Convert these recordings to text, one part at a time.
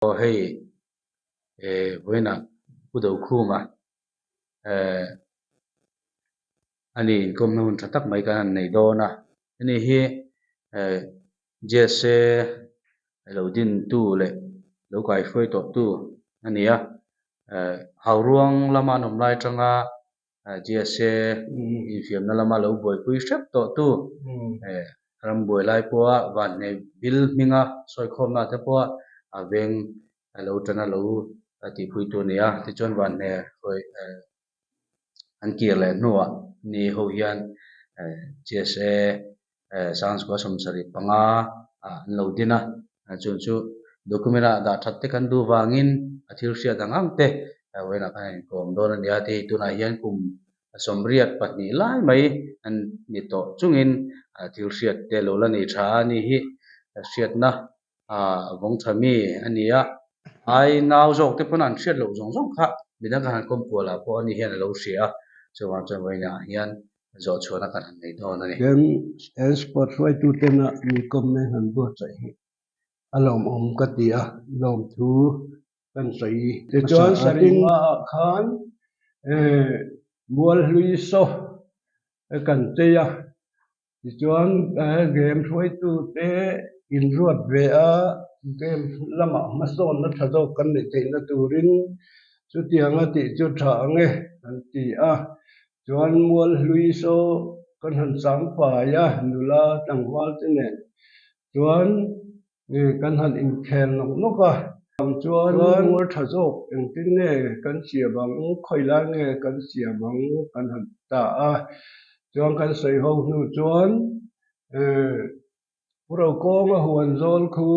Aw hei eh vawiinah Pu Dokhuma eh ani inkawmna hun tha tak mai kan han nei dawn a, ani hi eh Jsa lo dintu leh lo kaihruai tawhtu a ni a, eh Hauruang lama an awm lai atanga Jsa infiamna lama lo buaipui hrep tawhtu eh rambuai lai pawha vanhneh bil hminga sawikhawmna te pawha a veng lo tan a lo tihpuitu a ni a, tichuan vanhneh hruai eh an kir leh hnuah ni ho hian eh Jsa eh Sangchukua 75 ah an lo din a, chung chu document ah dah that te kan duh vangin a thil hriat ang ang te vawiinah khan a inkawm dawn a ni a, hei tunah hian kum 82 lai mai an ni tawh chungin thil hriat te lo la nei tha a ni hi hriatna vawng tha mi a ni a, ai nau zawk te pawn an hriat loh zawng zawng kha midang kan han kawm kual ah pawh ani hian a lo hria a, chuvang chuan vawiinah hian zawh chhuahna kan han nei dawn a ni. Chuan he sport hruaitutena mi kawmna in han buatsaih hi a lawmawm ka ti a, lawmthu kan sawi. Tichuan Saringa ah khan Mualhlui saw kan chei a, tichuan game hruaitute inruat ve a, game lamah hmasawnna tha zawk kan neih theihna turin chutianga tih chu tha ang e kan ti a. Chuan Mualhlui saw kan han changfai a, nula tlangval te nen chuan Kan han inkhel nawk nawk a, ang chuan mual tha zawk engtin nge kan siam ang, khawi lai nge kan siam ang kan han ta a. Chuan kan sawi ho hnu chuan Pu Rokawnga huan zawl khu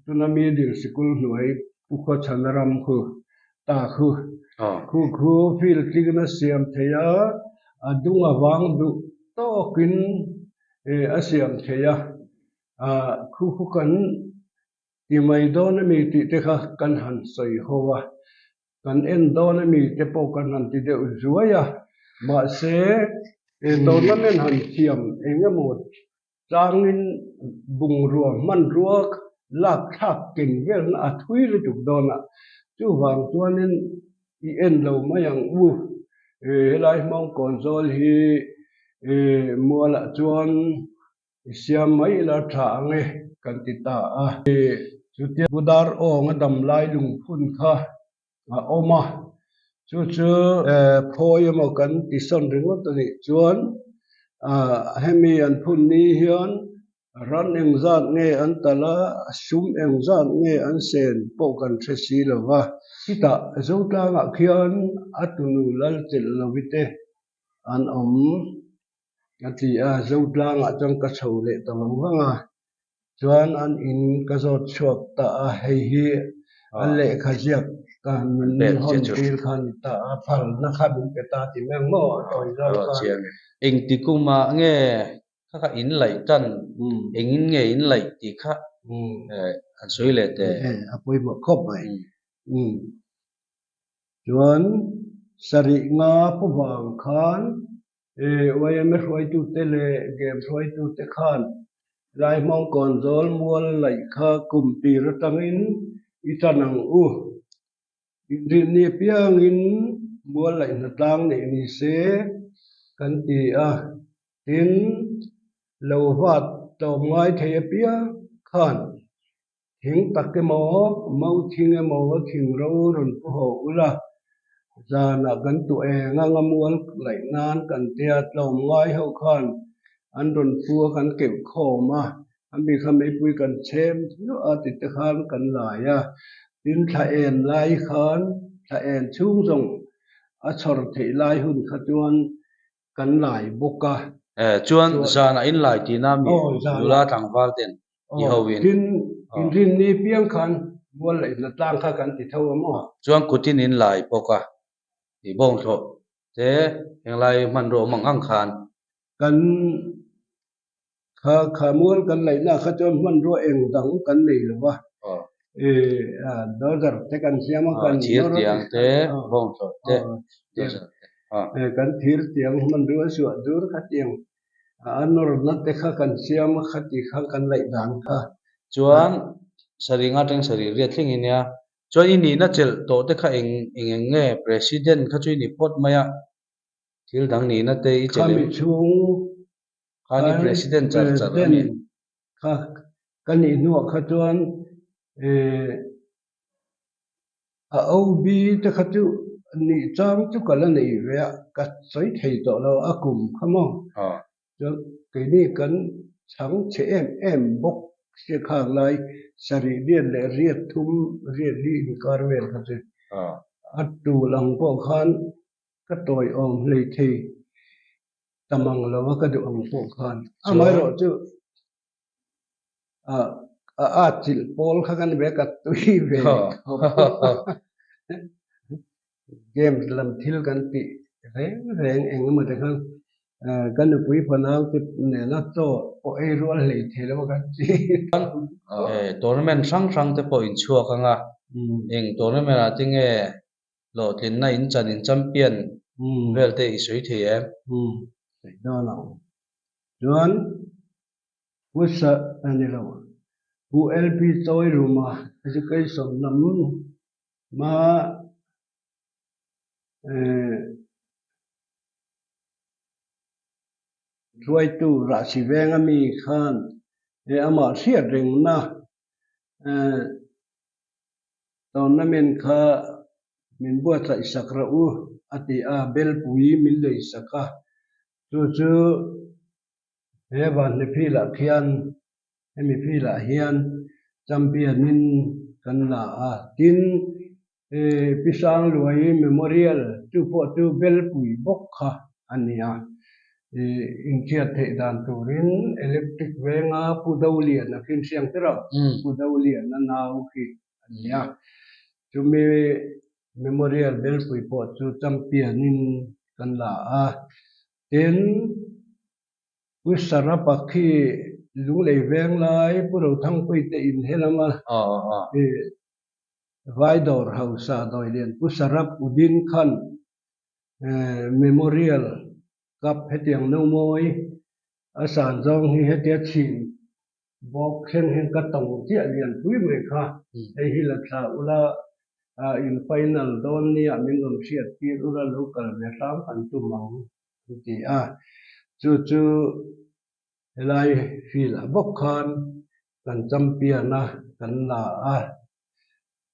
tuna middle sikul hnuai Pu Khawchhana ram khu ta khu khu khu field tling a siam thei a, a dung avang duh tawkin a siam thei a. Khu khu kan ti mai dawn a mi tih te kha kan han sawi ho a, kan en dawn a mi te pawh kan han ti deuh zuai a, mahse tournament han thiam eng emaw changin bungrua hmanrua lak thlak ken velna a thui lutuk dawn a, chuvang chuanin i en lo mai ang u, helai Hmawngkawn zawl hi mualah chuan I siam mai ila tha ang e kan ti ta a. Chutia Pu Dar Awng a dam lai lungphun kha a awm a, chu chu phawi emaw kan ti sawn ringawt a nih chuan hemi an phun ni hian ran engzat nge an talh a, sum engzat nge an sen pawh kan hre si lo va. Chutah Zotlangah khian a tunu lal chelh lovi te an awm. A ti a, Zotlangah chuan ka chho leh ta vang vang a, chuan an in ka zawt chhuak ta a, hei hi an lehkha ziak ka min hawn tir kha a ni ta a, phalna kha min pe ta ti mai ang maw a tawi zawk khan. Engti kumah nge kha kha in laih tan, engin nge in laih tih kha an sawi leh teh. A pawimawh khawp mai. Chuan sarih nga pu vang khan YMA hruaitute leh game hruaitute khan Laihmawngkawn zawl mual laih kha kum tir atangin i tan ang u. Inrinni apiangin mual laih hnatlang neih ni se kan ti a, tin lo vat tlawm ngai thei apiang khan Thing tak emaw, mau thing emaw thing ro rawn pu haw ula, zanah kan tu eng anga mual laih nan kan tia tlawm ngai ho khan an rawn pu a kan keuh khawm a, a mi kha meipui kan chhem hluah a ti te khan kan lai a, tin thla en lai khan thla en chhung zawng a chhawr theih lai hun kha chuan kan lai bawk a. Chuan zanah in lai tihna mi nula tlangval ten i ho in. Tin, inrinni piang khan mual leh hnatlang kha kan ti tho a maw? Chuan kutin in lai bawk a, i bawngthlawh te henglai hmanrua awm ang ang khan. Kan Kha kha mual kan laihna kha chuan hmanrua eng dang kan nei lo va, dozer te kan siam a, kan thir tiang te, bawngthlawh te, dozer te, kan thir tiang hmanrua suah dur kha tiang a nawrna te kha kan siam a, khati kha kan laih dan kha. Chuan sarih nga teng sarih riat thleng i nia. Chuan i nihna chelh tawh te kha eng eng eng nge? President kha chu i ni phawt mai a, thil dang nihna te i chelh em? Khami chhung Khan i President char char a ni. President kha ka nih hnuah kha chuan a OB te kha chu nih chang chu ka la nei ve a, ka sawi thei tawh lo a kum kha maw. Chuan keini kan chhang chhe em em bawk sia khak lai sarih riat leh riat thum riat li inkar vel kha chu a tul ang pawh khan ka tawiawm hlei thei ta mang lo a ka duh ang pawh khan. Amaherawh chu a at chilh pawl kha ka ni ve ka tui ve khawp a. Games lam thil kan tih reng reng eng emaw te khan ka nupui fanau te nena chaw pawh ei rual hlei thei lo a kan ti. Tournament hrang hrang te pawh inchhuak ang a, eng tournament ah te nge Hlawhtlinna in chan in champion vel te i sawi thei em? Umm, sawi dawn ang. Chuan Pu Sa a ni lo, Pu LP Chawi Ruma Education lam ma hruaitu Rahsi Venga mi khan amah hriat rengna Tournament kha min buatsaih sak rawh u a ti a, belpui min lei sak a, chu chu he vanhne field ah khian hemi field ah hian champion in kan la a, tin Pi Sangluai Memorial chu pawh chu belpui bawk kha a ni a, inchhiat theih dan turin electric venga Pu Doliana khi inhriang te rawh, Pu Doliana nau khi a ni a, chumi Memorial Belpui pawh chu champion in kan la a, tin Pu Sarapa khi Lunglei veng lai Pu Rothangpui te in he lama Vaidawr hausa Dawilian Pu Sarap Udin khan Memorial Cup hetiang no mawi a san zawng hi hetia chhin bawk thleng hian ka tawng chiah lian pui mai kha hei hi la thla ula in final dawn nia min rawn hriat tir ula lo kal ve hram kan tum ang an ti a chu chu helai field ah bawk khan kan champion a kan la a.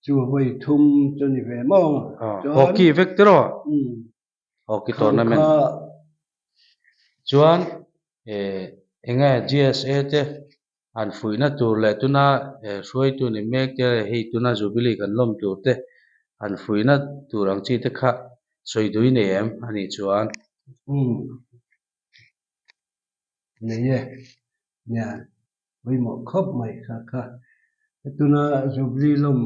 Chu vawi thum chu ni ve maw? Chuan Hockey vek te rawh. Hockey tournament. Chuan enge GSA te han fuihna tur leh tuna hruaitu ni mek te hei tuna Jubilee kan lawm tur te han fuihna tur ang chi te kha sawi dui nei em anih chuan. Nei e. Nia. Pawimawh khawp mai kha kha. Hetuna Jubilee lawm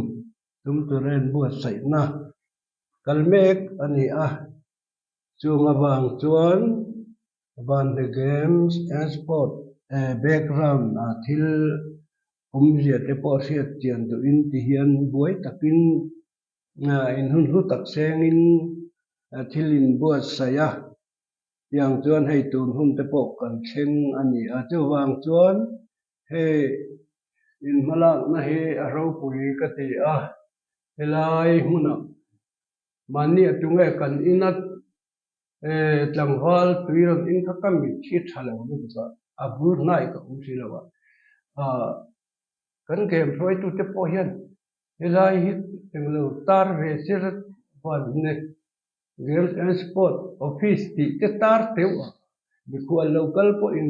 tum tura inbuatsaihna kal mek a ni a, chung avang chuan Vanhne Games and Sport background ah thil awmzia te pawh hriat chian duhin ti hian buai takin inhun hlu tak sengin thil inbuatsaih a. Tiang chuan hei tun hun te pawh kan thleng a ni a, chuvang chuan hei inhmalakna hi a ropui ka ti a, helai hmunah mahni a tunge kan ina tlangval tui rawn in kha ka mit hi tha lo lutuk a, a bul hnai ka awm si lo a, kan game hruaitute pawh hian helai hi englo tar ve sir van nek Games and Sport Office tih te tar teuh a, mikhual lo kal pawhin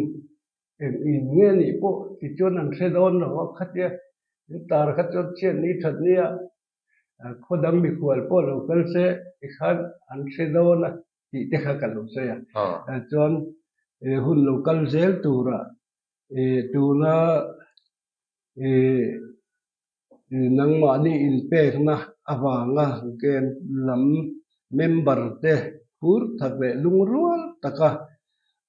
eng in nge nih pawh tichuan an hre dawn lo a, khatia in tar kha chuan chhiat ni that nia khaw dang mikhual pawh lo kal se tikhan an hre dawn a tih te kha ka lo sawi a, chuan hun lo kal zel tura tuna Nangmahni inpekna avanga game lam member te phur tak leh lungrual taka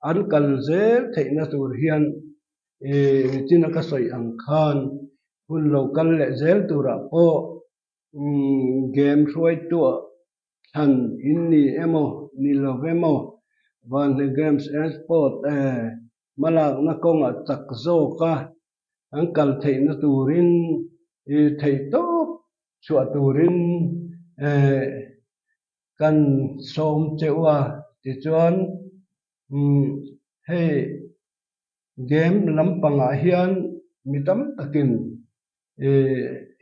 an kal zel theihna tur hian nichina ka sawi ang khan hun lo kal leh zel turah pawh game hruaituah thlan in ni emaw ni lo emaw Vanhne Games and Sport hmalakna kawngah chak zawka an kal theihna turin i theihtawp chhuah turin kan sawm che u a, tichuan hei game lampangah hian mi tam takin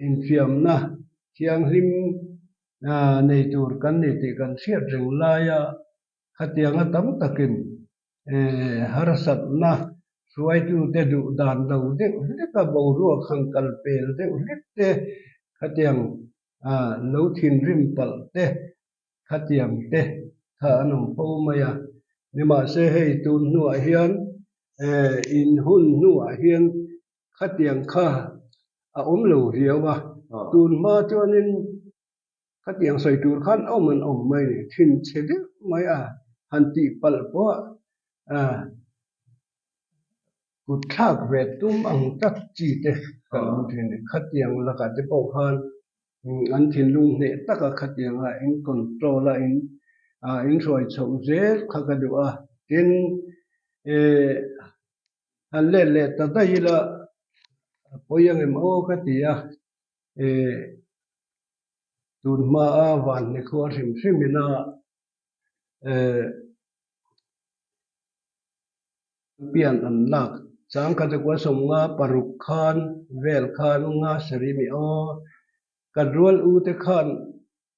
infiamna thianghlim nei tur kan ni tih kan hriat reng laia khatianga tam takin harsatna hruaitute duh dan lo deuh hlek a boruak han kal pel deuh hlek te khatiang lo thinrim palh te khatiang te kha an awm fo mai a. Nimahse hei tun hnuah hian in hun hnuah hian khatiang kha a awm lo riau a. Tun hma chuanin khatiang sawi tur khan awm an awm mai ni, thinchhe deuh mai a han tih palh pawh a kut thlak ve tum ang tak chi te kan awm thin a ni. Khatiang lakah te pawh khan an thinlung hneh taka khatianga in control a in in hruai chhoh zel kha ka duh a. Tin, han let leh ta daih ila a pawi angem aw ka ti a, tun hmaa vanhne khua hrim hrim ina pian an lak changkhat a kua sawmnga paruk khan vel khan nga sarih mi aw kan rual u te khan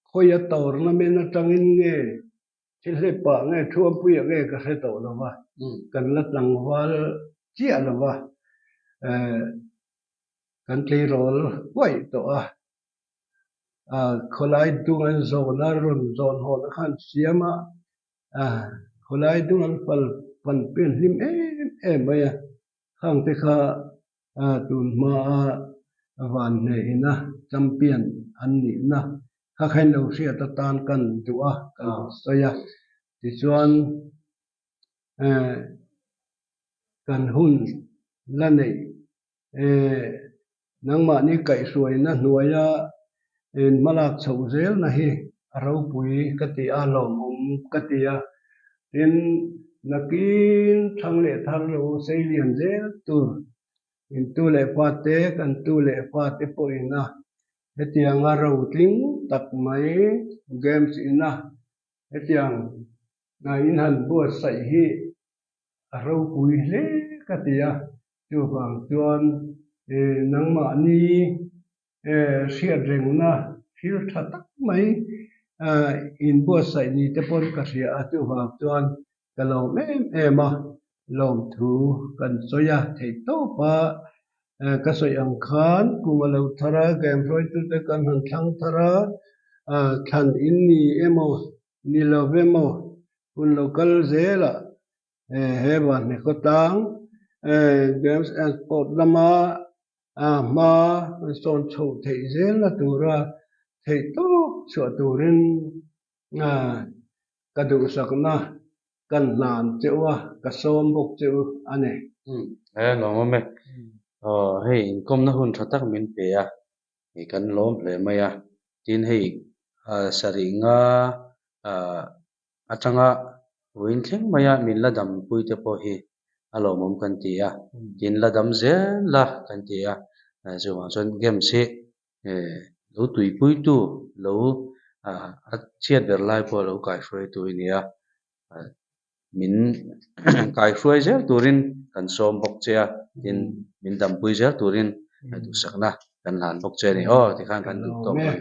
khawia tournament atangin nge thil hlep pah nge thuampuia nge ka hre tawh lo va kan la tlangval chiah lo va kan tleirawl uaih tawh a khawlai dung an zawn a rawn zawn hawn a khan siam a khawlai dung an fal fan pen hlim em em mai a khang te kha tun hma a van hneh ina champion an nihna kha kha in lo hriat atan kan duh a kan sawi a tichuan kan hun la neih Nangmahni kaihhruaina hnuaia hmalak chhoh zelna hi a ropui ka ti a, lawmawm ka ti a. Tin, nakin thlang leh thar lo sei lian zel tur intu leh fate, kan tu leh fate pawhin a hetianga rotling tak mai games ina hetiang in han buatsaih hi a ropui hle ka ti a, chuvang chuan nangmahni hriatrengna thil tha tak mai inbuatsaih ni te pawn ka hria a, chuvang chuan ka lawm em em a, lawmthu kan sawi a, theihtawp a ka sawi ang khan kum a lo thar a, game hruaitute kan han thlang thar a, thlan in ni emaw ni lo emaw hun lo kal zelah he Vanhne khawtlang Games and Sport lama hma an sawn chhoh theih zelna tura theih tawp chhuah turin ka duhsakna kan hlan che u a, ka sawm bawk che u a ni. He lawmawm e. Aw hei inkawmna hun tha tak min pe a, hei kan lawm hle mai a. Tin hei sarih nga atanga vawiin thleng maia min la dampui te pawh hi a lawmawm kan ti a, tin la dam zel la kan ti a, chuvang chuan games hi lo tuipuitu lo a chhiat ber lai pawh lo kaihruaitu i ni a, min kaihruai zel turin kan sawm bawk che a, tin min dampui zel turin duhsakna kan hlan bawk che a ni aw tikhan kan duh tawk mai.